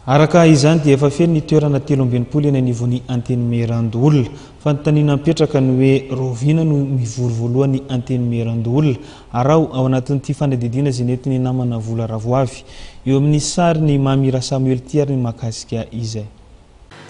Araka izany dia efa feno ny toerana 63 eny anivon'ny Antenimierandoholona. Fanontaniana mipetraka ny hoe rahoviana no mivory voalohany ny Antenimierandoholona? Araho ao anatin'ity fanadihadiana izay nentin'ny namana Vola Ravoavy. Eo amin'ny sarin'i Mamy Rasamuel ity ary ny mahakasika izay.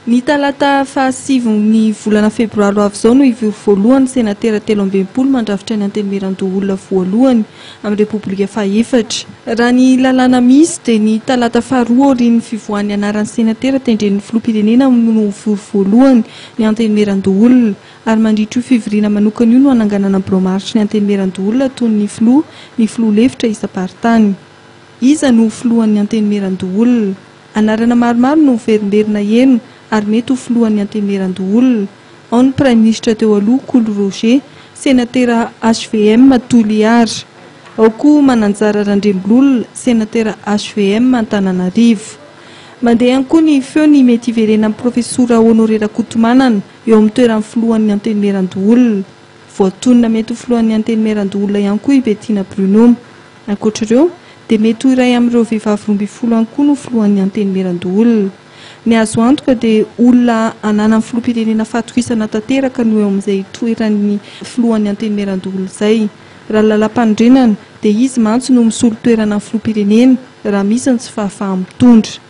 Ny talata fahasivy ny volana febroary ho avy izao no hivory voalohany ny senatera 63 mandrafitra ny Antenimierandoholona voalohany amin'ny Repoblika fahefatra. Raha ny lalàna misy dia ny talata faharoa aorian'ny fivoahan'ny anaran'ny senatera tendren'ny filoham-pirenena no hivory voalohany ny Antenimierandoholona ary mandritra io fivoriana manokana io no hananganana ny birao maharitry ny Antenimierandoholona toy ny filoha, ny filoha lefitra isam-paritany. Iza no ho filohan'ny Antenimierandoholona? Anarana maromaro no miverimberina heno ary mety ho filohan'ny Antenimierandoholona. Ao ny Praiminisitra teo aloha Kolo Roger, Senatera hvm Toliara. Ao koa Mananjara Randriambololona, Senatera hvm Antananarivo. Mandeha ihany koa ny feo ny mety hiverenan'ny Profesora Honoré Rakotomanana eo amin'ny toeran'ny filohan'ny Antenimierandoholona. Voatonona mety ho filohan'ny Antenimierandoholona ihany koa i Bettina Bruno. Ankoatra ireo, dia mety ho iray amin'ireo vehivavy 12 ihany koa no filohan'ny Antenimierandoholona. Ny azo antoka dia olona ananan'ny filoham-pirenena fahatokisana tanteraka no eo amin'izay toeran'ny filohan'ny Antenimierandoholona izay. Raha ny lalàmpanorenana, dia izy mantsy no misolo toerana ny filoham-pirenena raha misy ny tsy fahafaha-mitondra.